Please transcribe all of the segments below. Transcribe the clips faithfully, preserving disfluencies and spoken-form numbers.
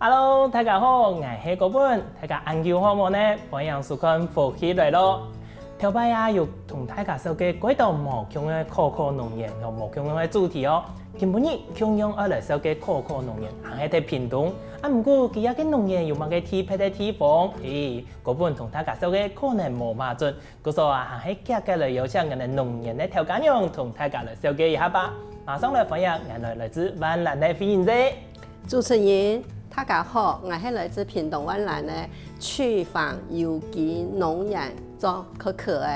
Hello，大家好，𠊎係國本，大家恁久好無呢？歡迎收看《福氣來了》。頭擺啊，有同大家紹介幾多無共个可可農園，有無共个主題哦。今晡日共樣愛來紹介可可農園，還係在屏東。啊，毋過佢个農園有麼个特別个地方？咦，國本同大家紹介可能無麼準， 故所啊，還係遽遽來邀請𠊎等農園个頭家娘同大家來紹介一下吧。馬上來歡迎𠊎等來自萬巒个慧英姐。主持人，大家好，𠊎係來自屏東萬巒个趣芳有機農園做可可个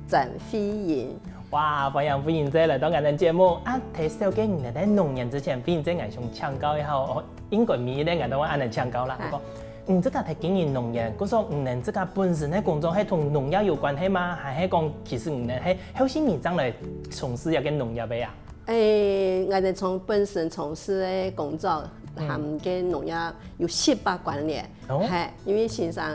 曾慧英。哇，歡迎慧英姐來到𠊎等節目啊！在紹介你等个農園之前，慧英姐𠊎想請教一下哦，應該每一個人都會恁樣請教啦。哎。不過， 你自家在經營農園，故所你等自家本身个工作係同農業有關係嗎？還係講其實你等係後生尾正來從事這個農業个啊？誒，𠊎等從本身從事个工作，嗯。含个農業有息息關聯。哦。嘿，因為先生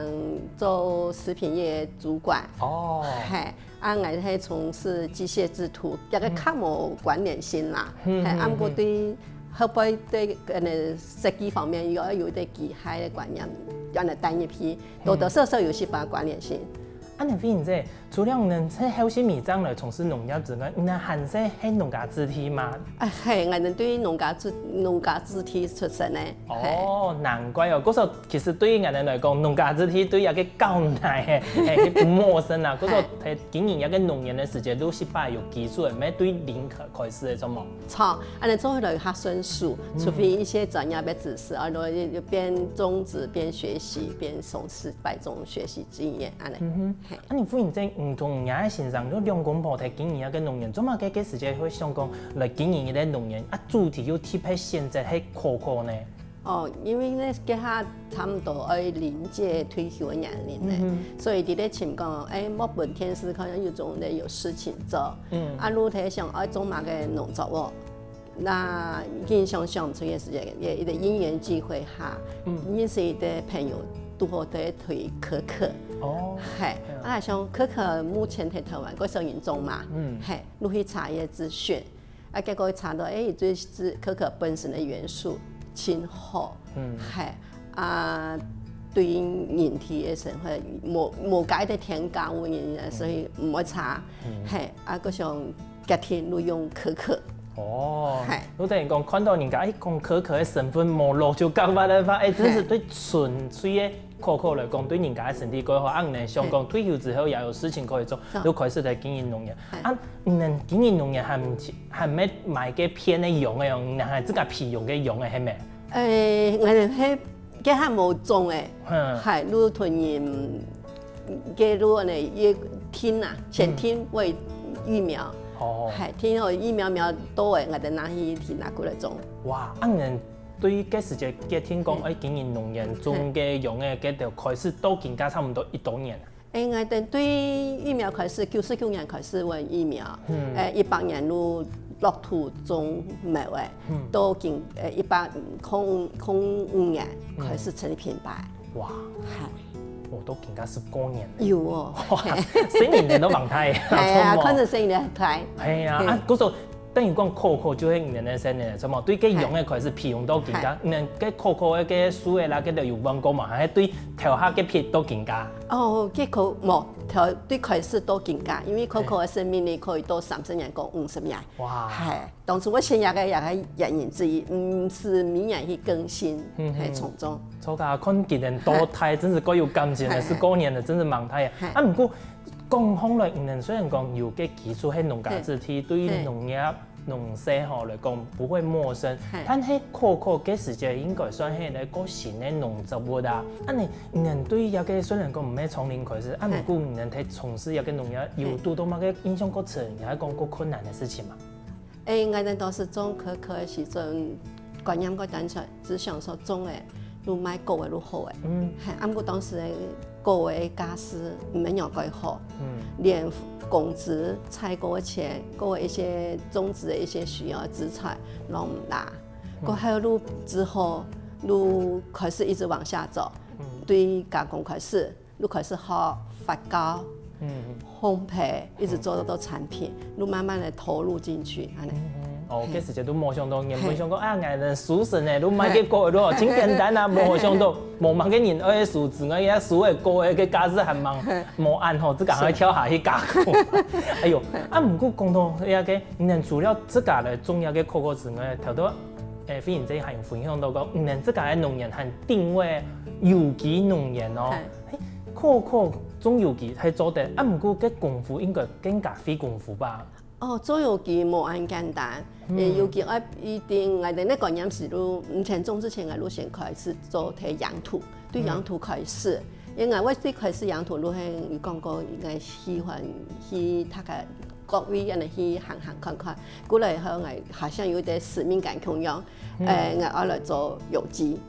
做食品業主管。哦。嘿， 啊，𠊎係從事機械製圖，這個較無關聯性啦。嗯。嘿，嗯，啊，毋過對，嗯。後背對，呃，設計方面，又愛有一個機械个觀念，恁樣帶入去，多多少少有息息關聯性。嗯。啊，你慧英姐，除了你等在後生尾正來從事農業之外，你等還係係農家子弟嗎？啊，嘿，𠊎等對農家子，農家子弟出身个。 哦，難怪哦。故所其實對於𠊎等來講，農家子弟對這個較難个，嘿，不陌生啦。故所在經營這個農園个時節，都係有基礎个，毋係對零開始个，著無？著，恁樣做下來較順手，嗯。除非一些專業个知識，啊，然後就邊種植邊學習，邊從事栽種學習經驗，恁樣。嗯哼。嘿。啊，你慧英姐，你同你个先生，就兩公婆在經營這個農園，做麼个該時節會想講來經營一個農園？啊，主題又特別選擇係可可呢？ 哦，因為呢，這下差毋多愛臨界退休个年齡了，嗯哼。所以在該尋講，誒，莫分電視看，有種咧有事情做。嗯。啊，你在想愛做麼个農作物？那緊想想出个時間，也一個因緣際會下，嗯。認識一個朋友，拄好在推可可。哦。嘿，嗯。啊，想可可目前在台灣，較少人種嘛。嗯。嘿，你去查一些資訊。 啊，結果查到，誒，這係可可本身个元素真好，嗯。嘿，啊，對人體个生活無，無加一點添加物，所以毋會差。嗯。嘿，啊，閣想決定就用可可。哦，嘿。就等於講看到人家，誒，講可可个成分無落就講法个話，誒，真係對純粹个 可可來講，對人家个身體較好，啊，你等想講，嘿。退休之後也有事情可以做，是。就開始來經營農園。嘿。啊，你等經營農園還毋係，還毋係買該片个羊个哦，你等還自家飼羊个羊个，係無？誒，𠊎等係，該還無種誒，嗯。嘿，就同人，該就恁樣，也定啊，先定，嗯。餵育苗。哦。嘿，定好育苗苗到誒，𠊎等拿去田拿過來種。哇，啊，你等 對該時節決定講，嗯。愛經營農園，種該羊个，該就開始到今下差毋多幾多年啊？誒，𠊎等對育苗開始，九十九年開始搵育苗，嗯。誒，一百年就落土種苗誒，嗯。到今，誒，一百空，空五年開始成立品牌。嗯。哇。嗨。哦，到今下十過年了。有哦。哇，嘿。生意人都蠻大个，係啊，著無？看著生意人很大。係啊，嘿。啊，故所 等於講可可就係你等个生意，著無？對該羊个開始飼養到今下，嘿。你等該可可个該樹仔啦，該兜有換過無？還係對頭下該批到今下？哦，該可，無，頭，對開始到今下，因為可可个生命力可以到三十年到五十年。哇。嘿，當初𠊎選這個，這個原因之一，毋使每年去更新，嗯哼。嘿，重種。著啊，看佢等多大，嘿。真係蓋有感情个，嘿。十過年了，真係蠻大个。嘿。啊，毋過 講起來，你等雖然講有个基礎係農家子弟，嘿。對農業、嘿。農事吼來講不會陌生，嘿。但係可可該時節應該算係一個新个農作物啊。恁樣，你等對這個雖然講毋係從零開始，啊，嘿。毋過你等在從事這個農業，有，嘿。堵到麼个印象較深，也係講較困難个事情嘛？ 誒，𠊎等當時種可可个時陣，觀念較單純，只想說種了，就賣好个就好了。嗯。嘿，啊，毋過當時个好个價數毋係仰般好，嗯。連工資、採購个錢，還有一些種植个一些需要个資材，攏毋罅。嗯。過後就只好，就開始一直往下走，嗯。對加工開始， 就開始學發酵、嗯。烘焙，一直做到產品，嗯。就慢慢地投入進去，恁樣。嗯。哦，該時節都無想到，原本想講，啊，𠊎等書生呢，都買个果，都真簡單啊，無想到，無麼个人愛書之外，該書个果个價值還蠻無恁好，自家還跳下去加工。哎喲，啊，毋過講到該个，你等除了自家來種這个可可之外，頭頭，誒，飛行姐還有分享到講，你等自家个農園還定位有機農園哦。誒，可可種有機還做得，啊，毋過該功夫應該更加費功夫吧？ 哦，做有機無恁簡單，誒，有機愛一定，𠊎等个觀念係，就毋曾種之前，𠊎就先開始做忒養土，對養土開始。因為𠊎最開始養土就係有講過，𠊎喜歡去大概各位恁樣去行行看看，過來以後，𠊎好像有點使命感共樣，誒，𠊎愛來做有機，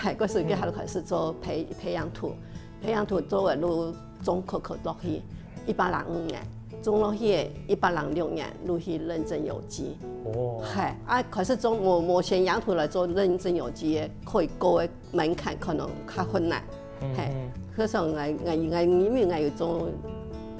係，該時節就開始做培培養土，培養土做完就種可可落去。 一百零五年，種落去个一百零六年，就去認證有機。哦，係，啊，開始種無無先養土來做認證有機个，可以過个門檻可能較困難。係，所以𠊎𠊎𠊎因為𠊎有種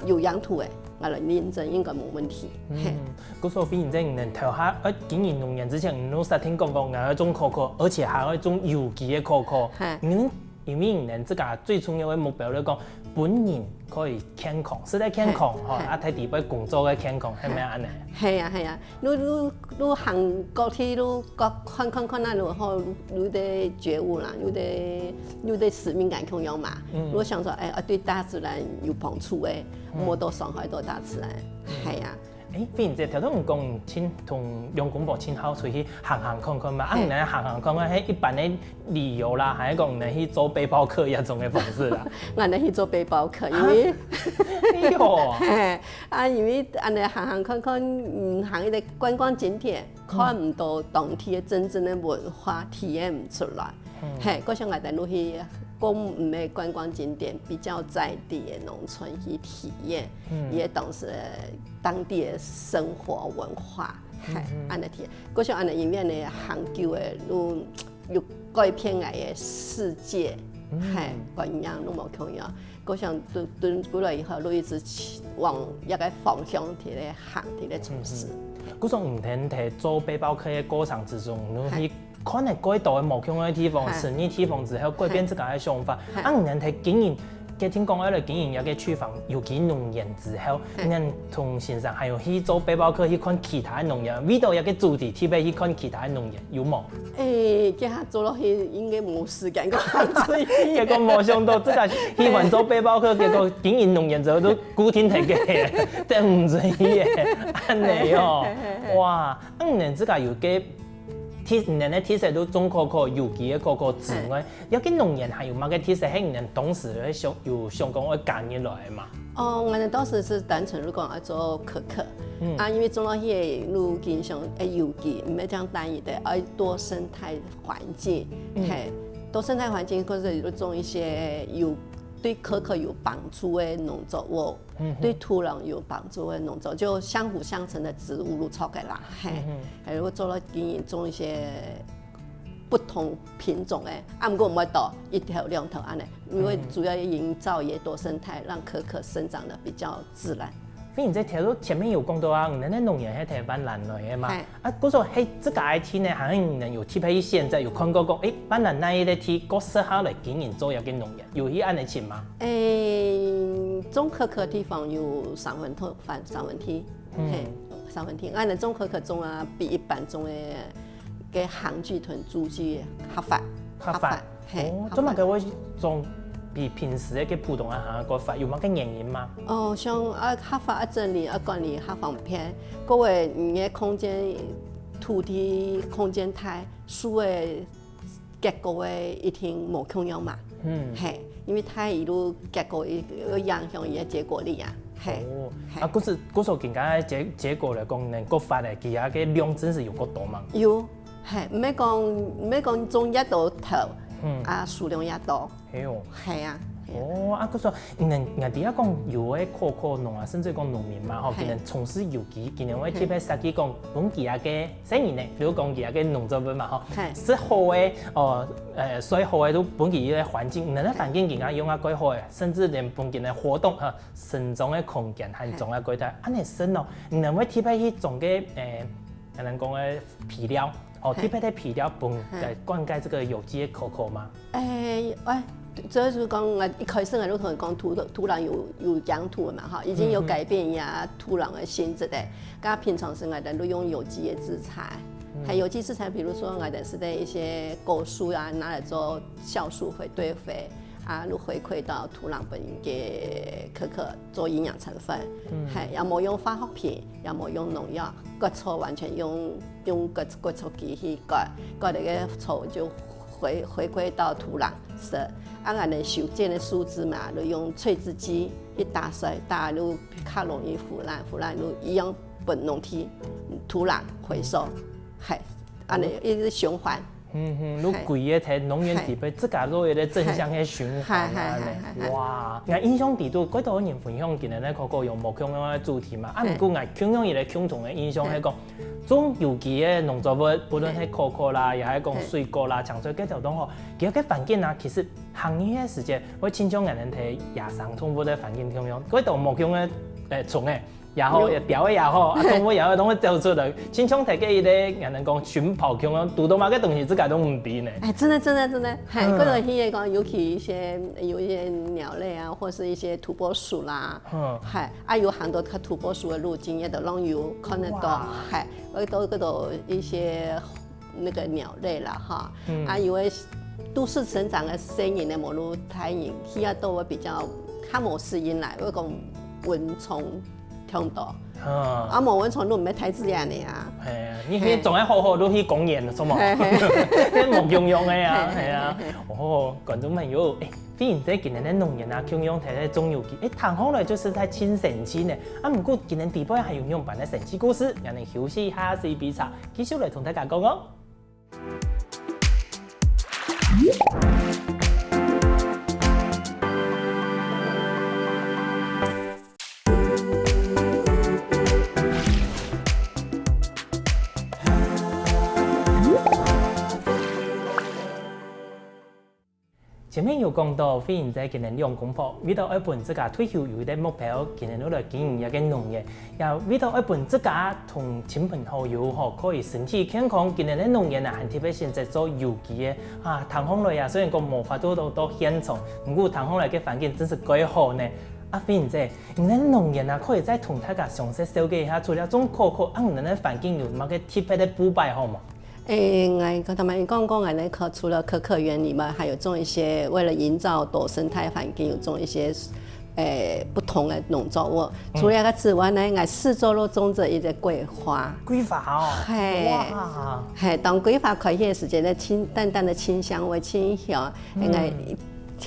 有養土个，𠊎來認證應該無問題。係，故所飛行姐你等頭下愛經營農園之前，你就設定講講，𠊎愛種可可，而且還愛種有機个可可。係，你 因為你等自家最重要个目標就講，本人可以健康，食得健康，吼，啊，在底背工作个健康，係毋係恁樣？係啊係啊，你你你行過去，你各看看看啊，然後你的覺悟啦，你的你的使命感共樣嘛。你想說，誒，啊，對大自然有幫助个，無多傷害到大自然，係啊。 誒，飛行姐，頭先你講你盡同兩公婆盡好出去行行看看嘛，啊，你等行行看看，係一般个旅遊啦，還係講你等去做背包客這種个方式啦？𠊎等去做背包客，因為，哎喲，係，啊，因為恁樣行行看看，嗯，行一個觀光景點，看毋到當地个真正个文化，體驗毋出來。 係，故所𠊎等就去講毋係觀光景點，比較在地个農村去體驗，佢个當時个當地个生活文化，係，恁樣體驗。故所恁樣因為恁樣行久个，就有改變𠊎个世界，係，觀念就無共樣。故所就就過來以後，就一直往這個方向去咧行，去咧從事。故所你等在做背包客个過程之中，你去 看了蓋多个無共个地方，係，生意地方之後，改變自家个想法。係，啊，你等在經營，決定講愛來經營一個廚房有機農園之後，係，你等同先生還有去做背包客去看其他个農園，為著一個主題特別去看其他个農園，有無？誒，這下做落去應該無時間講出去。結果無想到自家喜歡做背包客，結果經營農園之後都固定在該，等毋出去个，恁樣哦。係係係係。哇，啊，你等自家有個 特，你等个特色就種可可，有機个可可之外，這個農園還有麼个特色係你等當時有想，有想講愛加入來个嘛？哦，𠊎等當時係單純就講愛做可可，啊，因為種落去个就經常愛有機，毋係恁單一个，愛多生態環境，係，多生態環境，或者有種一些有對可可有幫助个農作物。 對土壤有幫助个農作，就相輔相成个植物就著个啦，係，還有做了經營種一些不同品種个，啊，毋過毋會多，一頭兩頭恁樣，因為主要營造一個多生態，讓可可生長得比較自然。所以你在頭前面有講到啊，你等个農園係在萬巒來个嘛？係。 啊，故所係自家个地呢，還係你等有特別去選擇，有看過講，誒，萬巒哪一個地較適合來經營做一個農業，有去恁樣尋嗎？誒，種可可地方有三分地，三分地，係，三分地。𠊎等種可可種啊，比一般種个个行距同租距較闊，較闊。 係，哦，做麼个會種比平時个普通个行較闊，有麼个原因嗎？哦，像啊，較闊啊，整理啊，管理較方便。各位，你个空間，土地空間大，樹个結構个一定無共樣嘛。嗯，係，因為大一路結構，又影響佢个結果力啊。係，哦，係。啊，故所故所今个結結果來講，恁闊个，佢个量真係有夠多嘛？有， 係，毋係講毋係講種越多頭，啊，數量越多。係哦。係啊。哦，啊，故所，嗯，𠊎知影講有个可可農啊，甚至講農民嘛，吼，係，佢等從事有機，佢等會特別設計講，分佢个生意呢，比如講佢个農作物嘛，吼，係，食好个，哦，呃，睡好个，都分佢个環境，你等个環境佢个用啊蓋好个，甚至連分佢个活動哈，生長个空間還種啊蓋大，恁樣生哦，你等會特別去種个，誒，可能講个肥料，哦，特別个肥料，分來灌溉這個有機个可可嗎？欸，欸，主要係講，𠊎一開始𠊎就同你講，土土壤有有養土嘛，哈，已經有改變呀，土壤个性質个。該平常時𠊎兜都用有機个資材，還有機資材，比如說𠊎兜係在一些果樹啊，拿來做酵素回堆肥，啊，就回饋到土壤本个可可做營養成分，還也無用化學品，也無用農藥，割草完全用用割割草機去割，割了个草就回回歸到土壤。係，啊，𠊎兜修剪个樹枝嘛，就用垂直機去打水，打就較容易腐爛，腐爛就一樣分農地土壤回收，還恁樣一直循環。嗯哼，就歸个在農園底背自家做一個正向个循環啊呢。哇，𠊎印象底肚，蓋多人分享今日个可可有無共樣个主題嘛。啊，毋過𠊎共樣一個共同个印象係講，種有機个農作物，不論係可可啦，也係講水果啦、青菜，該條都好，佢个環境啊，其實行入个時節，會親像𠊎兜在野生動物个環境共樣，蓋多無共个，欸，蟲仔。 也好，也鳥仔也好，啊，動物也好，攏會走出來。親像在該一個，𠊎兜講尋寶共樣，堵到麼个東西自家都毋知呢。欸，真的，真的，真的，嘿，嗯。過去个講，尤其一些，有一些鳥類啊，或是一些土撥鼠啦，嗯。嘿，啊，有很多个土撥鼠个路徑，也都攏有看得到，哇。嘿，會到，會到一些 那個鳥類啦，哈。嗯。啊，因為都市成長个細人呢，無論大人，佢也都會比較較無適應啦，因為講蚊蟲忒多。啊。啊，無蚊蟲都毋係大自然个啊。係啊，你，嘿。你總愛好好都去公園，是無？嘿，嘿。該無共樣个啊，嘿，嘿，係啊。嘿，嘿。哦，觀眾朋友，欸， 飛行者今日个農園啊，共樣在該種有機，欸，聽起來就實在真神奇呢。啊，毋過今日底背還有仰般个神奇故事，讓你休息一下，食一杯茶，繼續來同大家講哦。 前面有講到，飛行者今年兩公婆，為著愛分自家退休有一個目標，今年就來經營一個農業，也為著愛分自家同親朋好友吼，可以身體健康，今年个農業啊，還特別選擇做有機个啊。聽起來啊，雖然講無法度到到現場，毋過聽起來个環境真係蓋好呢。啊，飛行者，你个農業啊，可以再同大家詳細紹介一下，除了種可可，啊，你个環境有麼个特別个布擺好無？ 欸，𠊎頭先講講，𠊎呢，可除了可可園以外，還有種一些，為了營造多生態環境，有種一些，欸，不同的農作物。嗯。除了這個之外呢，𠊎四周都種著一些桂花。桂花哦。嘿。哇。嘿，當桂花開起个時節呢，清，淡淡个清香味，清香，嗯。應該，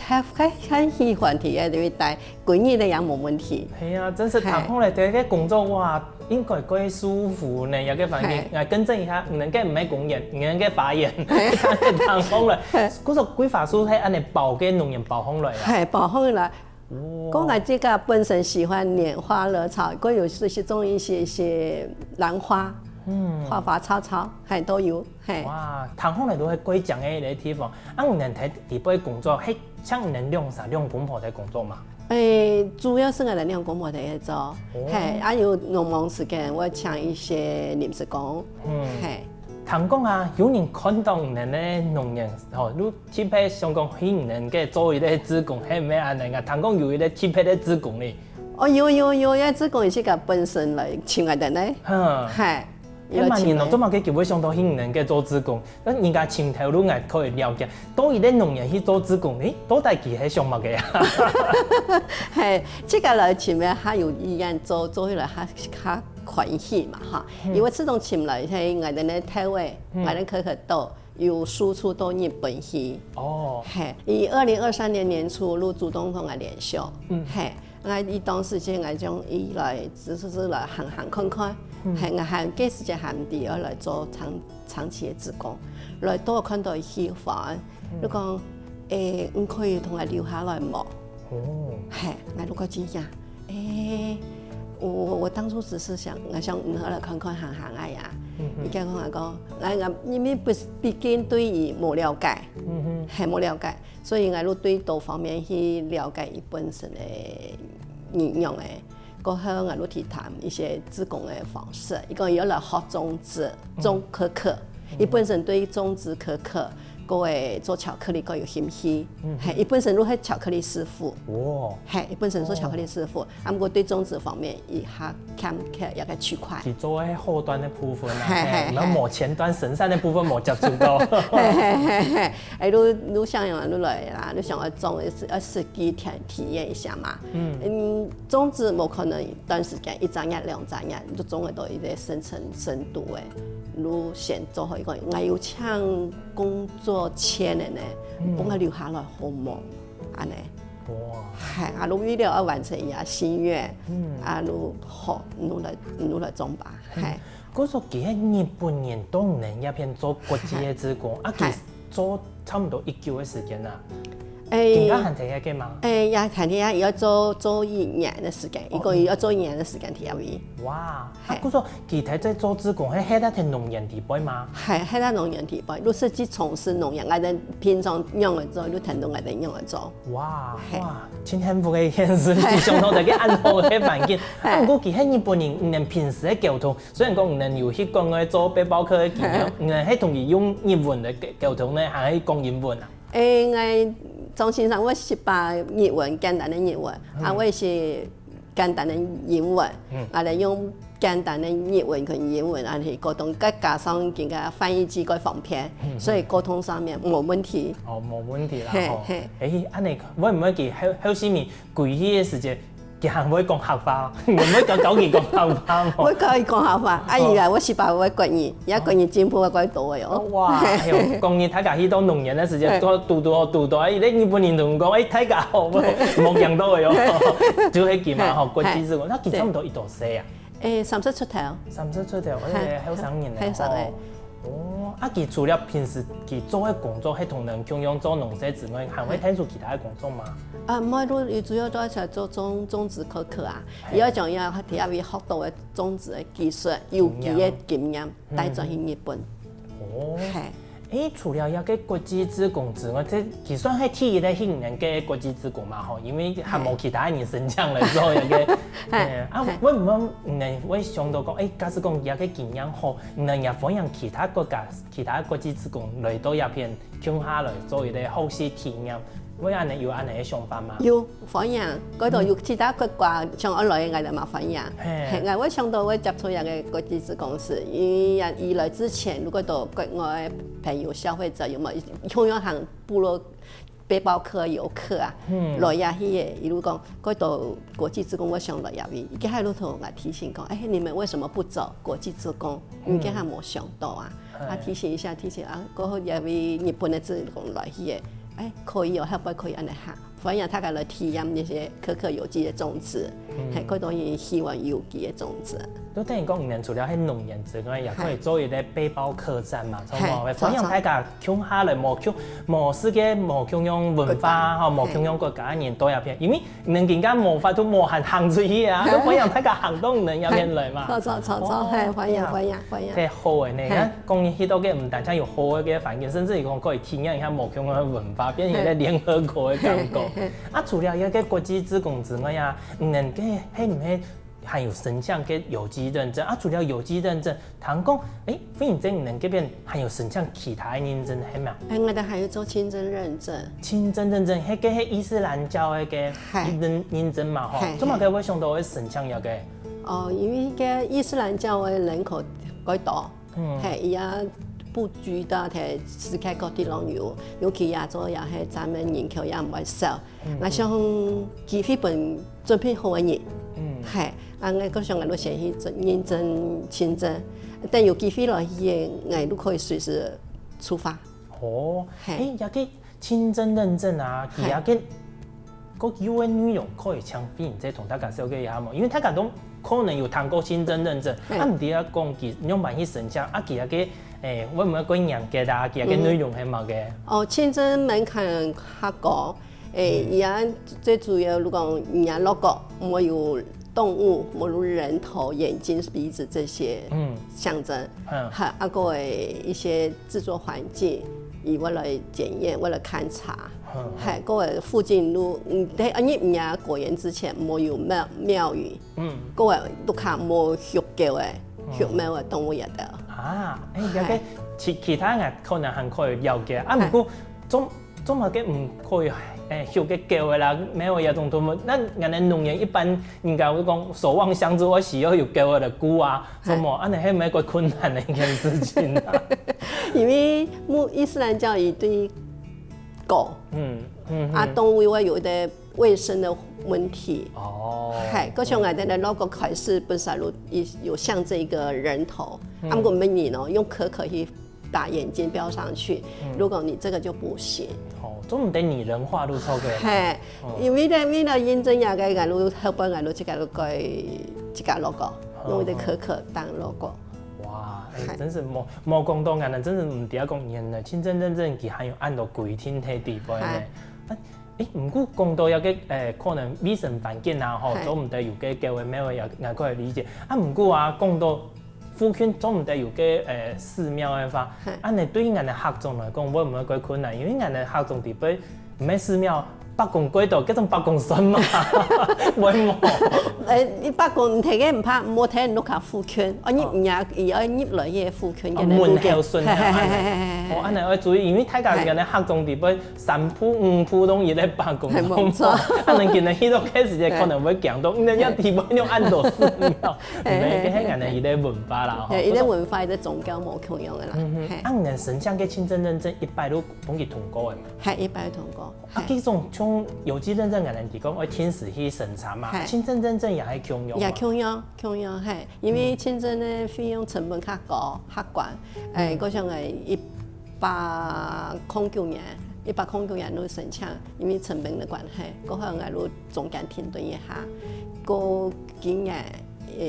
還，還，還喜歡在該位待，幾日呢也無問題。係啊，真係，嘿。聽起來，這個工作，哇， 應該蓋舒服呢，這個環境。嘿。來更正一下，你們該毋係公園，你們該花園。嘿。聽起來，故所桂花樹係恁樣包个，農園包起來啊。嘿，包起來。哦。講𠊎自家本身喜歡拈花惹草，過有時去種一些，一些蘭花，嗯。花花草草，嘿，都有，嘿。哇，聽起來都係蓋靚个一個地方。啊，你們在底背工作，係像你們兩儕兩公婆在工作嗎？ 欸，主要係𠊎兩公婆在該做，哦。嘿，啊有農忙時間，會請一些臨時工，嗯。嘿。聽講啊，有人看到你們个農園，吼，就特別想講去你們該做一個志工，係毋係恁樣啊？聽講有一個特別个志工哩。哦，有有有，這志工也係佢本身來尋𠊎等个，哼。嘿。 哎，麼人哦，做麼个佢會想到去你們該做志工？該人家尋頭路，𠊎可以了解，到一個農園去做志工，誒，到底佢係想麼个啊？嘿，這個來尋个，佢有意願做，做起來佢，佢歡喜嘛，哈。嗯。因為自從尋來，嘿，𠊎等个單位，嗯。𠊎等可可豆有輸出到日本去。哦。嘿，佢二零二三年年初就主動同𠊎聯繫，嗯。嘿， 𠊎佢當時節，𠊎想佢來，只係，係來行行看看，嗯。還，𠊎還該時節還毋知愛來做長，長期个志工，來到看到佢喜歡，嗯。就講，誒，你可以同𠊎留下來無？哦。嘿，𠊎就講真正，誒，我，我當初只是想，𠊎想，嗯，好來看看行行啊呀。嗯哼。佢就同𠊎講，來，𠊎，因為不是，畢竟對佢無了解，嗯哼。還無了解， 所以𠊎就對多方面去了解佢本身个人樣个。過後𠊎就去談一些志工个方式，佢講佢愛來學種子，種可可。佢本身對種子可可，過會做巧克力，過有興趣。係，佢本身就係巧克力師傅。哇！係，佢本身做巧克力師傅，啊毋過對種子方面，佢較欠缺一個區塊。佢做个後端个部分啊，係，係，係，係，無前端生產个部分無接觸到。係係係係，哎，就就想啊，就來啦，就想要種，要實際體體驗一下嘛。嗯，種子無可能短時間一隻月兩隻月，就種得到一個深層深度个，就先做好一個，𠊎有請工作簽个呢，分𠊎留下來好無？恁呢。哇！係，啊，就為了要完成佢个心願，啊，就好，努力努力種吧，係。 故所佢係日本人到你等這片做國際个志工，啊，佢做差毋多幾久个時間啊？欸，今下還在該个嗎？欸，也還在該，也要做做一年个時間，一共要做一年个時間在該位。哇，啊，故所佢在該做志工，係係在農園底背嗎？係，係在農園底背，就實際從事農業，𠊎等平常仰仔做，就跈等𠊎等仰仔做。哇哇，真幸福个一件事，想到在該恁好个環境。啊，毋過佢係日本人，你等平時个溝通， 雖然講你等有去國外做背包客个經驗，你等係同佢用日文來溝通呢，還係講英文啊？欸，𠊎張先生會識把日文，簡單个日文，啊，𠊎也識簡單个英文，啊，來用簡單个日文跟英文啊去溝通，再加上今下翻譯機較方便，所以溝通上面無問題。哦，無問題啦，吼。係，係。欸，恁呢會毋會佢後後生人歸去个時節， 佢還會講客話，你會教教佢講客話無？會教佢講客話，啊，佢啊，𠊎識把握國語，也國語進步了較多个哦。哇，哎喲，講你大家去到農園个時節，都堵堵好堵堵，哎，你日本人同講，哎，大家好，無無講到个哦，就係佢嘛吼，國際志工，那佢差毋多幾多歲啊？欸，三十出頭。三十出頭，哎，後生人呢，後生个。 哦，啊，佢除了平時佢做个工作，係同人共樣做農事之外，還會帶出其他个工作嗎？啊，無，就佢主要都係做種種子可可啊，佢愛將佢啊，佢學到个種子个技術、有機个經驗帶轉去日本。哦，係。欸，除了這個國際志工之外，這佢算係第一個吸引人个國際志工嘛吼，因為還無其他人申請來做這個。欸，啊，會毋會，嗯，會想到講，欸，假使講這個經驗好， 你等也歡迎其他國家、其他國際志工來到這片共下來做一個學習體驗，會恁呢有恁呢个想法嗎？有，歡迎，該度有其他國家想愛來个，𠊎等嘛歡迎。係，𠊎會想到會接觸這個國際志工時，因為佢來之前，如果到國外个朋友、消費者有無，共樣行部落 背包客、遊客啊，來呀去个，佢就講，該兜國際志工會想來呀位，佢還就同𠊎提醒講，欸，你們為什麼不走國際志工？你們還無想到啊？啊，提醒一下，提醒啊，過後這位日本个志工來去个，欸，可以哦，會不會可以恁呢行？歡迎大家來體驗那些可可有機个種子，係，該兜希望有機个種子。就等於講，你們除了係農園之外，也可以做一個背包客棧嘛，係，歡迎大家 共下來無共無世界無共樣文化吼，無共樣國家个人到這片，因為你等更加無法度無閒行出去啊，都歡迎大家行到你等這片來嘛。著著著著，係，歡迎歡迎歡迎。太好个呢，講你去到个毋單淨有好个環境，甚至於講可以體驗一下無共樣个文化，變成一個聯合國个感覺。啊，除了這個國際志工之外啊，你等个係毋係還有申請个有機認證？啊，除了有機認證， 聽講，欸，忽然間你等該片還有申請其他个認證係無？欸，𠊎等還有做清真認證。清真認證，該個係伊斯蘭教个該個認認證嘛吼，做麼个會想到會申請這個？哦，因為該伊斯蘭教个人口較多，係，佢也布局到在世界各地攏有，尤其亞洲也係佔个人口也毋會少。 𠊎想機會分準備好个人，係，啊，𠊎過想𠊎就先去認證清真，等有機會來去个，𠊎就可以隨時出發。哦，係，欸，這個清真認證啊，佢這個各有个內容可以請分你再同大家紹介一下無？因為大家都可能有聽過清真認證，啊，毋知啊講佢仰般去申請，啊，佢這個，欸，會毋會較嚴格啊？佢這個內容係麼个？哦，清真門檻較高， 欸，佢啊最主要，如果你啊落國，無有動物，無有人頭、眼睛、鼻子這些象徵，哈，啊過个一些製作環境，佢會來檢驗，會來勘察。係，該个附近路，嗯，在入若果園之前，無有廟廟宇，嗯，該个路下無畜狗个，畜貓个動物也得。啊，欸，了解，其其他人可能還可以了解，啊，毋過做做麼个毋可以，欸，畜个狗个啦，貓个這種動物，該𠊎等農業一般 人家會講守望相助，愛需要有狗仔來顧啊，什麼，恁呢係毋係較困難个一件事情啊？因為牧伊斯蘭教義對狗，嗯嗯，啊，動物會有一些衛生的問題。哦，係，過像𠊎等个local開始本身有有像這一個人頭，啊，毋過每年哦，用可可去 打眼睛標上去，如果你這個就不行。哦，做毋得擬人化就著个。係，因為呢，為了認證這個，𠊎就後背𠊎就自家就改自家logo，用一個可可當logo。哇，欸，真係無無講到𠊎呢，真係毋知講原來清真認證佢還有恁多規定在裡背呢。欸，毋過講到這個，欸，可能衛生環境啊，吼，做毋得有个狗仔貓仔也也可以理解。啊，毋過啊，講到 附近做毋得有个，欸，寺廟个話，恁呢對𠊎等客庄來講，會毋會較困難？因為𠊎等客庄裡背毋係寺廟，伯公過多，該種伯公算嘛，會無？欸，你伯公毋提个毋怕，無提你屋下附近，哦，你若佢愛入來个附近，哦，門口順啊，恁呢。哦，恁呢愛注意，因為大家可能客庄裡背三步五步都有一個伯公，係，無錯。恁呢今日去到該時節，可能會驚到，你人家裡背有恁多寺廟。 毋係，該係𠊎等一個文化啦，吼。對，一個文化，一個宗教無共樣个啦。嗯哼，係。啊，你等申請个清真認證一擺就分佢通過个嘛？係，一擺通過。啊，係。這種像有機認證，𠊎等提供愛定時去審查嘛。係。清真認證也係共樣嘛。也共樣，共樣，係。因為清真个費用成本較高，較懸。欸，嗯。過像个一百空九年，一百空九年就申請，因為成本个關係，過後𠊎就 中間停頓一下。過今年，呃，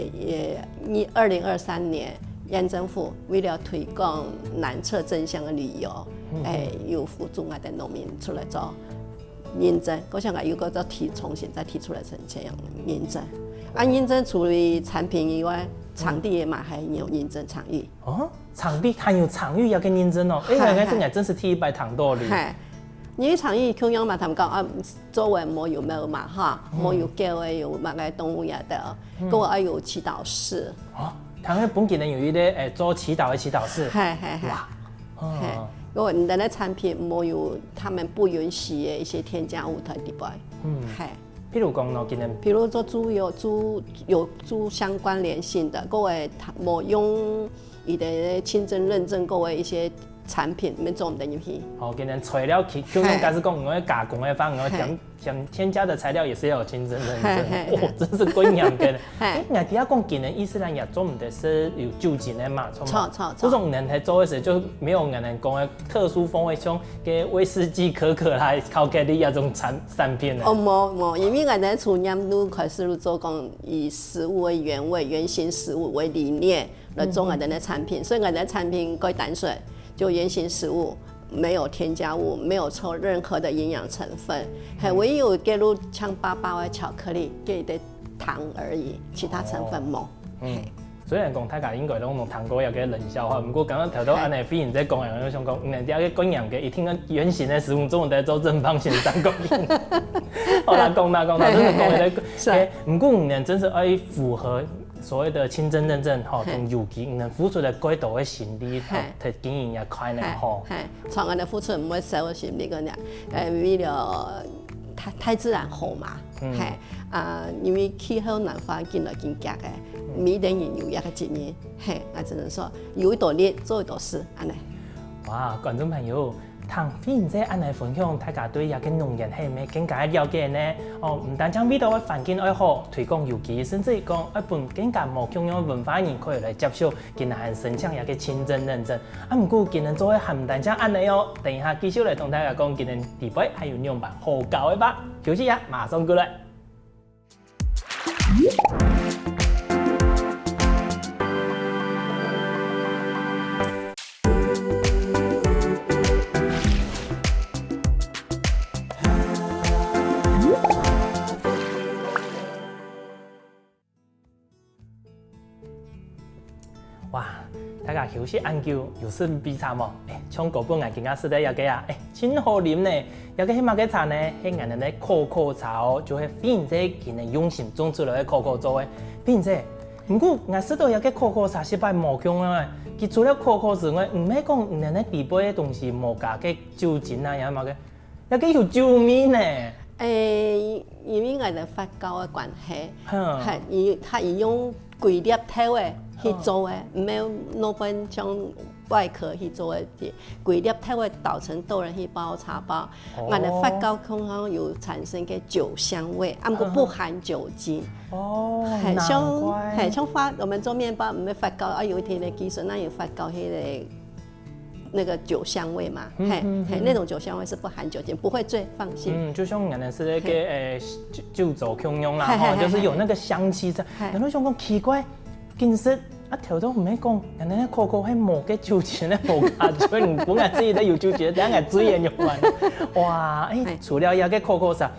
呃，二，二零二三年，縣政府為了推廣男廁正向个旅遊，嗯。欸，有補助𠊎等農民出來做認證。過想𠊎又過再提，重新再提出來申請認證。啊，認證除了產品以外，場地也嘛還有認證場域。哦，場地還有場域也可以認證哦。欸，係，原來是𠊎真係第一擺聽到哩。係。 因為場域共樣嘛，他們講啊，周圍無有貓嘛哈，嗯。無有狗个，有麼个動物也得，嗯。過後還有祈禱室。哦，他們本地人有一個，欸，做祈禱个祈禱室。係，係，係。哇，哦。係，過後你等个產品無有他們不允許个一些添加物在裡背。嗯。係。譬如講喏，今天譬如說豬油，豬有豬相關聯性个，過後他無用佢个清真認證過个一些 產品，你做毋得入去。哦，今天材料其，就應該是講，你愛加工个話，你愛添，係。添，添加个材料也是要有清真認證。係，係，係。哦，真係蓋嚴格个。係。欸，你頭先講，今年伊斯蘭也做毋得係有酒精个嘛，著無？著，著，著。這種人在做个時，就無𠊎等講个特殊風味，像該威士忌、可可啦、巧克力啊這種產，產品呢。哦，無，無，因為𠊎等初年就開始就做講以食物為原味、原型食物為理念， 來做𠊎等个產品，所以𠊎等个產品蓋單純，就原型食物，沒有添加物，沒有抽任何的營養成分，還唯一有加入像包包个巧克力，加一點糖而已，其他成分無。哦。嗯。係。雖然講大家應該都有聽過這個冷笑話，毋過剛剛頭頭恁呢，係。飛行在講个，𠊎就想講，嗯，這個觀念个一定要原型个食物，做毋得做正方形、三角形。好啦，講啦講啦，真係講个，係。欸，毋過你呢，真係愛符合 所謂个清真認證吼，係。同有機，你等付出个蓋多个心力，係。同經營這塊呢，係，吼。係，像𠊎等付出毋會少个心力个呢，呃，為了大，大自然好嘛，嗯。係，啊，因為氣候暖化緊來緊遽个，嗯。每一個人有一個責任，係，𠊎只能說，有一多力，做一多事，恁呢。哇，觀眾朋友， 聽飛行姐恁呢分享，大家對這個農園係毋係更加个了解呢？哦，毋單淨為著愛環境愛好，推廣有機，甚至講愛分更加無共樣文化个人可以來接受，今日還申請這個清真認證。啊，毋過今日做个還毋單淨恁呢哦，等一下繼續來同大家講，今日裡背還有仰般好搞个吧。休息一下，馬上過來。 哇，大家休息恁久，有食杯茶無？欸，像哥本人今下食个這個啊，欸，真好啉呢！這個係麼个茶呢？係𠊎等个可可茶哦，就係Finn姐佢等用心種出來个可可做个。Finn姐，毋過𠊎食到這個可可茶實在無共樣啊！佢除了可可之外，毋係講你等个底背个東西無加个酒精啊，也麼个，這個有酒味呢。欸，因為𠊎等發酵个關係，哼，佢佢佢用歸粒豆仔去做个，毋係外背像外殼去做个，歸粒豆仔倒成豆仁去包茶包。哦，𠊎等發酵通常有產生个酒香味，啊，毋過不含酒精。哦，很像，難怪。嘿，像發，我們做麵包，毋係發酵，啊，有一點點基準，那有發酵那個那個酒香味嘛，嗯，嘿，嗯，嘿，嗯，那種酒香味是不含酒精，不會醉，放心。嗯，就像𠊎等食个，嘿，欸，酒酒糟共樣啦，嘿，吼，嘿，就是有那個香氣在。嘿，然後想講奇怪，其實啊，頭都毋係講，𠊎等个可可係無个酒精个，無加酒，你本來自己都有酒精，等下醉也有完。哇，欸，嘿，除了這個可可茶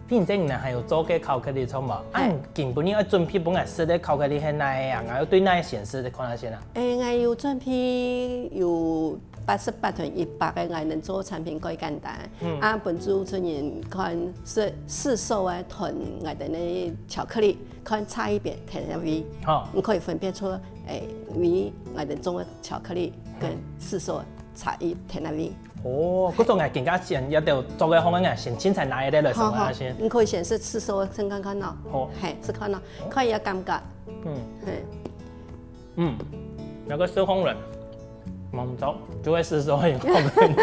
，Finn姐你還有做个巧克力著無？啊，嘿，你今晡日愛準備分𠊎食个巧克力係哪個啊？𠊎愛對哪個先試看下先啊？欸，𠊎有準備有八十八同一百个，𠊎等做產品蓋簡單。嗯。啊，分主持人看市市售个同𠊎等个巧克力，看差異在哪位。好。你可以分辨出，欸，為𠊎等做个巧克力跟市售个差異在哪位。哦，該種𠊎更加先，一定做个方案啊，先清彩拿一個來上啊先。好，好，你可以先試試試看看哦。好。嘿，試看哦，看佢个感覺。嗯。嘿。嗯，那個是烘人，沒錯，就會是說有烘人。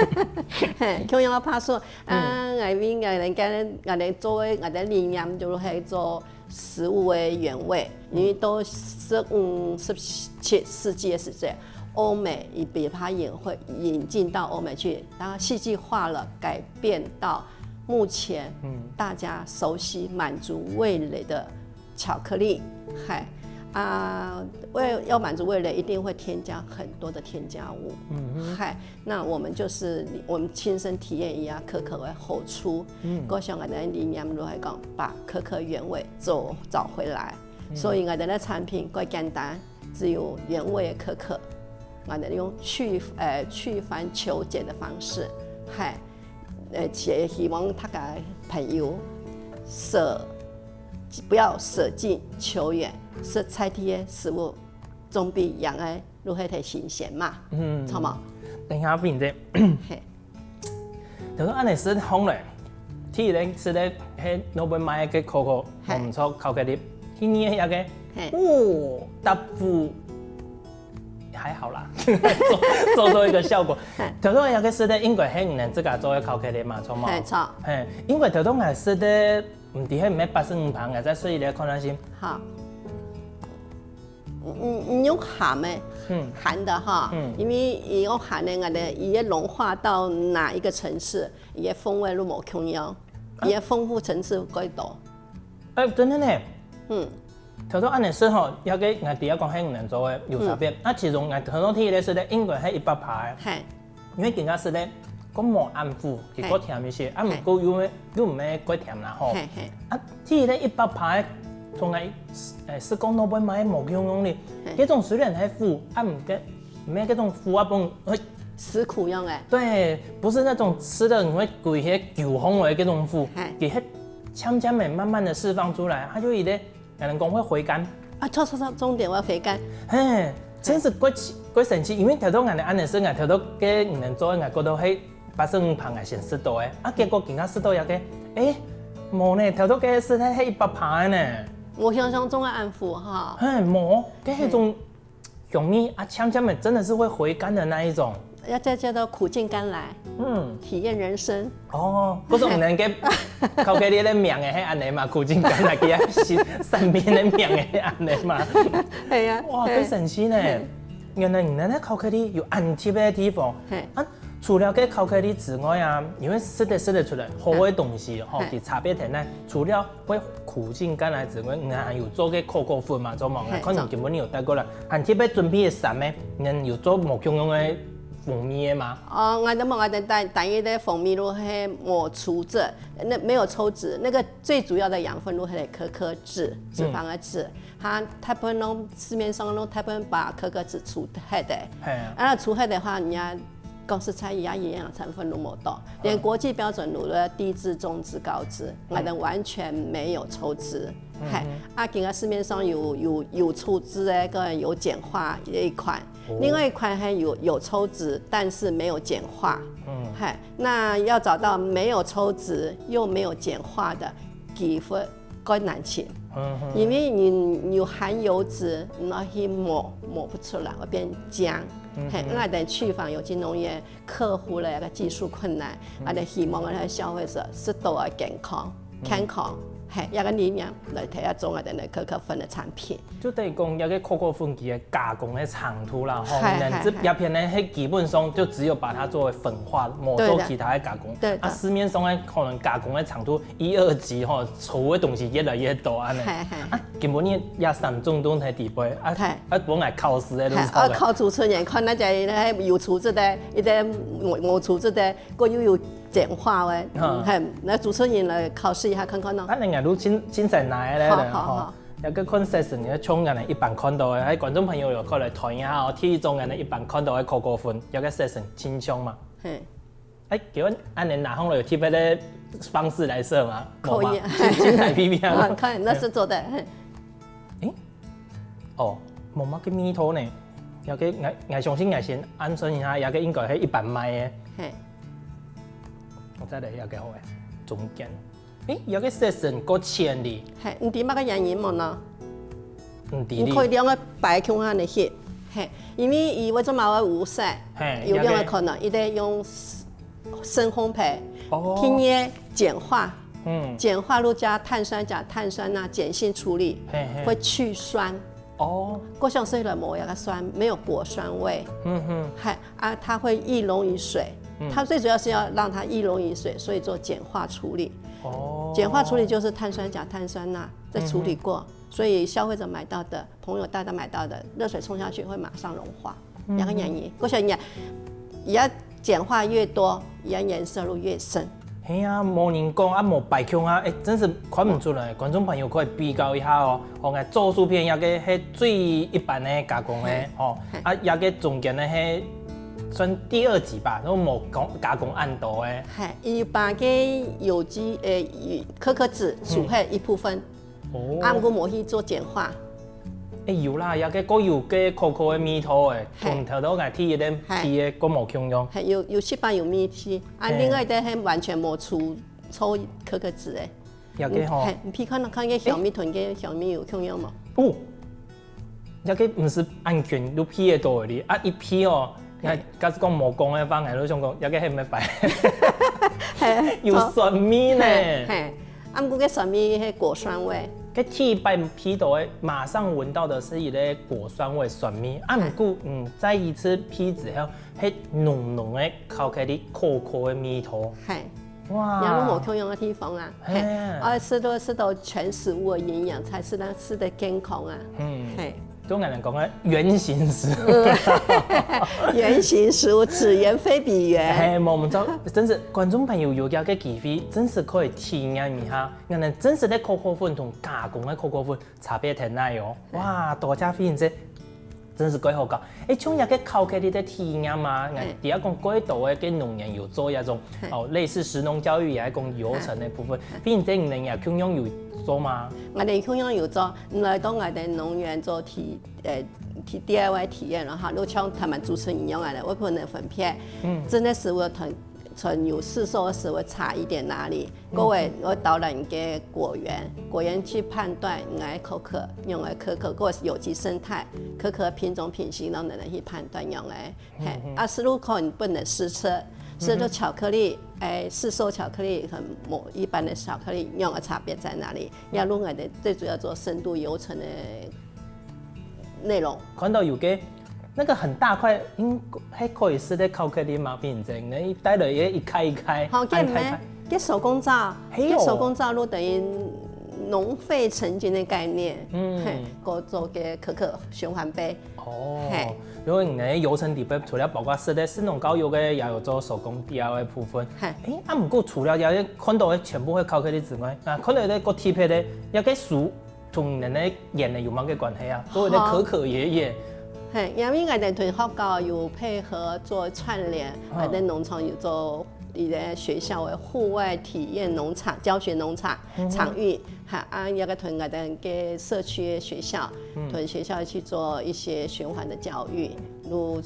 嘿，共樣个話術，啊，嗯。𠊎們，𠊎等，𠊎等做个，𠊎等理念就係做食物个原味，因為到十五、十七世紀个時節，歐美佢比較引會引進到歐美去，然後戲劇化了，改變到目前，嗯，大家熟悉滿足味蕾的巧克力，嘿，啊，為，要滿足味蕾，一定會添加很多的添加物，嗯哼。嘿，那我們就是，我們親身體驗一下可可个好處。嗯。故所𠊎等个理念就係講，把可可原味做，找回來。嗯。所以𠊎等个產品蓋簡單，只有原味个可可，𠊎等用去，呃，去繁求简的方式，嘿，呃，也希望大家朋友捨，不要捨近求遠，食在地个食物，總比養个 就係忒新鮮嘛，嗯，著無？等一下，Finn姐，嘿。頭先恁樣食烘咧，第一個食个係外背賣个可可，嘿，無錯，巧克力。第二個那個，嘿，哦，豆腐，還好啦，做，做出一個效果。嘿。頭先那個食个應該係你等自家做个巧克力嘛，著無？嘿，著。嘿，因為頭先𠊎食个，毋知係毋係八十五趴，𠊎再試一下看下先。好。 你，你用鹹个，嗯，鹹个哈，嗯，因為佢用鹹个，𠊎等佢个融化到哪一個層次，佢个風味就無共樣，啊，佢个豐富層次蓋多。欸，真个呢。嗯。頭先恁樣食吼，這個𠊎知影講係你等做个有差別。嗯。啊，其中𠊎頭先第一個食个應該係一百趴个。嘿。 因為今下食个，講無恁苦，佢較甜一些，嘿，啊，毋過又，又毋係較甜啦吼。嘿，嘿。啊，其實這一百趴个，從來，欸，係講外背賣个無共樣哩。嘿。這種雖然係苦，啊，毋過，毋係這種苦啊，分，欸，食苦用个。對，不是那種吃了你會規个勼風的這種苦，嘿，佢係漸漸的、慢慢的釋放出來，它就有點 人講會回甘。啊，著，著，著，重點會回甘。嘿，真是怪奇，怪神奇，因為頭先𠊎等恁樣食，𠊎頭先个你等做个，𠊎覺得係八十五趴𠊎先食到个，啊，結果今下食到這個，欸，無呢，頭先个係，係一百趴个呢。無想像中个恁苦哈。嘿，無，該係種 香味啊，嗆嗆的，真的是會回甘的那一種。要叫，叫做苦盡甘來，嗯，體驗人生。哦，不是我們个巧克力个名个係恁樣嘛，苦盡甘來，佢个產品个名个係恁樣嘛。係啊，哇，嘿，真神奇呢！原來你們个巧克力有恁特別个地方。嘿，啊，除了个巧克力之外啊，因為食得食得出來，好个東西吼，嘿，佢差別在哪？除了 會苦盡甘來之外，你還有做个可可粉嘛，著無？嘿，𠊎看你今晡日有帶過來，還特別準備个三個，你有做無共樣个風味个嗎？哦，𠊎等無，𠊎等單，單一个風味就係無抽脂，那沒有抽脂，那個最主要的養分就係可可脂，脂肪的脂，嗯，它大部分攏市面上攏大部分把可可脂除忒个，嘿啊，啊，除忒个話，人家講實在，佢个營養成分都無多，連國際標準都係低脂、中脂、高脂，𠊎等完全沒有抽脂。嘿，啊，今个市面上有有有抽脂个，跟有簡化的一款，另外一款還有有抽脂，但是沒有簡化。嗯，嘿，那要找到沒有抽脂又沒有簡化的，幾乎較難尋。因為你有含油脂，然後去抹抹不出來，會變漿。嘿，𠊎等去訪有機農園， 克服了一個技術困難，𠊎等希望𠊎等消費者食到个健康、健康，嘿，一個理念來提供做𠊎等个可可粉个產品。就等於講，這個可可粉佢个加工个程度啦，吼，係，係，係。這片呢，係基本上就只有把它作為粉化，無做其他个加工。對的。啊，市面上个可能加工个程度一二級吼，出个東西越來越多，恁呢。係，係。啊，今晡日這三種都在底背，啊，係。啊，本來考試个都係，啊，考主持人看那家有出質个，一隻無無出質个，過又有簡化个，嗯，係，那主持人來考試一下看看咯。啊，人家都清清彩拿个咧，好，好，吼。好。 也个看色素，你看像恁呢一般看到个，哎，觀眾朋友有過來看一下哦，第一種恁呢一般看到个可可粉，也个色素清香嘛。嘿。哎，請問恁呢拿紅了有特別个方式來色嗎？可以啊。無嗎？清清彩皮皮啊。啊，可以，那是做的。嘿。誒，哦，無麼个味道呢。也个，𠊎𠊎相信𠊎先按算一下，也个應該係一般賣个。嘿。𠊎再來也个好个，中間。 誒，有个色素過淺哩。嘿，毋知麼个原因無呢？毋知哩。你可以兩個擺共下來翕，嘿，因為佢為什麼會無色？嘿，有兩個可能，一個用深烘焙，哦。第二簡化，嗯。簡化又加碳酸鉀、碳酸鈉鹼性處理，嘿嘿。會去酸。 哦。過香水的無有个酸，沒有果酸味。嗯哼。嘿，啊，它會易溶於水，嗯。它最主要是要讓它易溶於水，所以做鹼化處理。哦。鹼化處理就是碳酸鉀、碳酸鈉再處理過，嗯哼。所以消費者買到的，朋友大家買到的，熱水沖下去會馬上融化。 兩個原因，𠊎想你，佢个鹼化越多，佢个顏色就越深。係啊，無人講啊，無擺共下，誒，真是看毋出來。觀眾朋友可以比較一下哦。哦，𠊎左手片這個係最一般个加工个，嘿。吼，嘿。啊，這個中間个係算第二級吧，都無講加工恁多个。嘿，佢把个有機，誒，可可脂煮忒一部分， 哦。啊，毋過無去做鹼化。誒，有啦，這個過有个可可个味道誒，嘿。同頭到𠊎第一個鼻个過無共樣。嘿，有有細把有味緒，啊，嘿。另外一個係完全無出抽可可脂誒。這個吼。嗯，嘿，你鼻看看个香味同个香味有共樣無？哦，這個毋係恁近就鼻得到个哩，啊，一鼻哦， 嘿。𠊎假使講無講个話，𠊎就想講，這個係毋係擺？嘿，有酸味呢。嘿，嘿。啊，毋過个酸味係果酸味。該第一擺鼻到个，馬上聞到的是一個果酸味、酸味。啊，毋過，嗯，再一次鼻之後，係濃濃个巧克力可可个味道。嘿。哇。也有無共樣个地方啊。嘿。嘿，愛食到食到全食物个營養，才係咱食得健康啊。嗯。嘿。 中國人講个原型食物。嗯，原型食物，此源非彼源。嘿，無毋著，真是觀眾朋友有這個機會，真是可以體驗一下，原來真實个可可粉同加工个可可粉差別在哪哦。哇，多謝慧玲姐，真是蓋好搞。誒，像這個巧克力个體驗嘛，嗯。𠊎底下講蓋多个，跟農園有做那種，嗯。哦，類似食農教育，也係講流程个部分。嗯。慧玲姐，你也共樣有做嗎？𠊎等共樣有做， 來到𠊎等農園做體，呃，體，D I Y體驗了哈，就像他們主持人一樣个，𠊎分人分配。嗯。真的食物同，同有市售个食物差異在哪裡？嗯。各位，𠊎導覽个果園，果園去判斷𠊎个可可，用个可可，或是有機生態，可可品種品系，讓人去判斷用个。 嘿，嗯哼。啊，係就可能不能試吃，試就巧克力，嗯哼。誒，市售巧克力，可能無一般个巧克力，用个差別在哪裡？也就𠊎等最主要做深度流程个內容。看到有個，那個很大塊，應該還可以食个巧克力嗎？慧玲姐，你帶了一，一塊一塊，好，按塊塊。這咩？這手工皂，嘿喲。這手工皂就等於農廢塵精个概念，嗯。嘿，過做个可可循環杯。 哦，嘿。因為你个流程裡背，除了包括食个食農教育个，也有做手工D I Y个部分。嘿。誒，啊，毋過除了這些看到个全部个巧克力之外，啊，看到个較特別个，這個樹同你个園个有麼个關係啊？做一個可可爺爺。嘿，因為𠊎兜同學校有配合做串聯，嗯。𠊎兜農場有做一個學校的戶外體驗農場、教學農場、嗯哼。場域，哈，啊，也个同𠊎兜个社區的學校，嗯。同學校去做一些循環的教育，如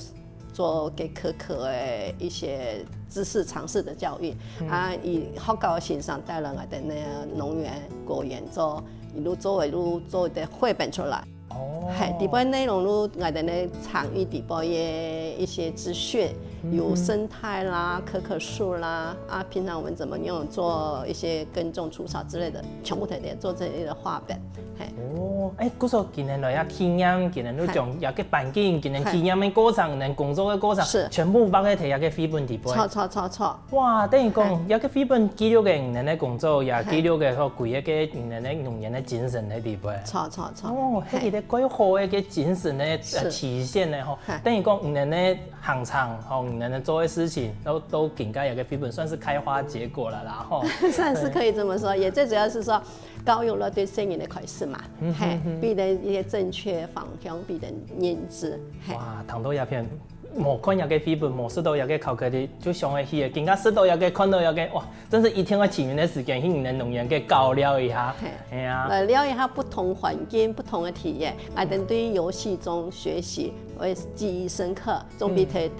做給可可的一些知識常識的教育，嗯。啊，以學校的先生帶了𠊎兜个農園、果園做，一路做一路做一個繪本出來。 哦。嘿，裡背內容就𠊎兜个場域裡背个一些資訊，嗯哼。有生態啦、可可樹啦，啊，平常我們怎麼用做一些耕種、除草之類的，全部都在做這類的繪本。嘿。哦，欸，故所今天來這體驗，今天就將這個環境，今天體驗的過程，嘿。恁樣工作的過程，是。全部畫在這個繪本裡背。著，著，著，著。 哇，等於講，嘿。這個繪本記錄个你等个工作，也嘿。記錄个吼，歸個个你等个農業个精神在裡背。著，著，著。哦，嘿。這個蓋好个个精神个，呃，是。體現个吼。嘿。等於講，你等个行程吼，你等个做个事情，都，都今个這個繪本算是開花結果了啦吼。算是可以這麼說，也最主要是說，教育了對生命的開始嘛，嗯，嘿，嗯，嗯。給人一些正確方向，給人認知，嘿。哇，談到這片 無看這個繪本，無食到這個巧克力，就想會去个。今下食到這個，看到這個，哇，真是一定愛尋一個時間去你等農園去搞尞一下。嘿。係啊。來尞一下不同環境、不同的體驗，啊，等對遊戲中學習會記憶深刻，總比在，嗯。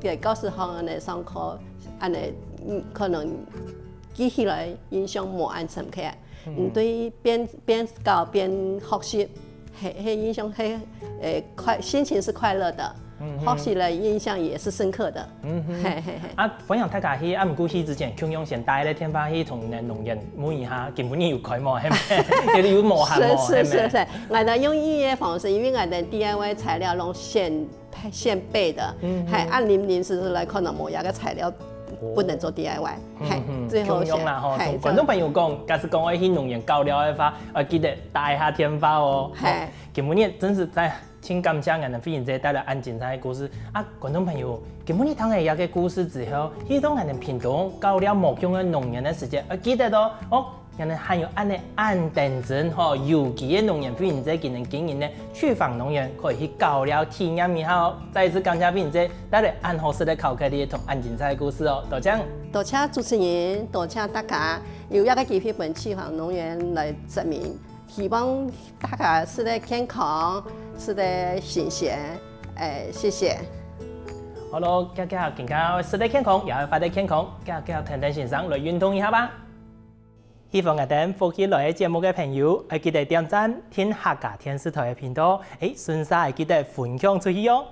在教室項恁樣上課，恁樣，嗯，可能記起來印象無恁深刻。 嗯。你對邊，邊搞邊學習，嘿，嘿，印象，嘿，呃，快，心情是快樂的，嗯哼。學習了印象也是深刻的。嗯哼。嘿，嘿，嘿。啊，歡迎大家去，啊，毋過去之前，共樣先打一個電話去同你等農園問一下，今晡日有開無，係無？有，有無閒無，是，是，係無？是，是。𠊎兜用預約方式，因為𠊎兜D I Y材料攏現 現備的，嗯哼。嘿，啊臨臨時時來可能無這個材料，哦。不能做D I Y，嘿，嗯哼，最後選，共樣啦吼，嘿，同觀眾朋友講，假使講愛去農園搞尞个話，呃，記得打一下電話哦。嘿。哦，今晡日真是在，真感謝𠊎等慧玲姐帶來恁精彩个故事。啊，觀眾朋友，今晡日聽了這個故事之後，希望𠊎等屏東搞尞無共樣个農園个時節，愛記得哦，哦， 𠊎等還有恁呢恁認真吼，有機个農園，非常之今年經營呢，趣訪農園可以去搞尞體驗一下哦。再一次感謝非常之帶來恁好食个巧克力同恁精彩个故事哦，多謝。多謝主持人，多謝大家，有這個機會分趣訪農園來說明，希望大家食得健康，食得新鮮，欸，謝謝。好咯，大家今下食得健康，也愛活得健康，大家天天先生來運動一下吧。 喜歡𠊎等福氣來个節目个朋友，愛記得點讚、訂客家電視台个頻道，欸，順續愛記得分享出去哦。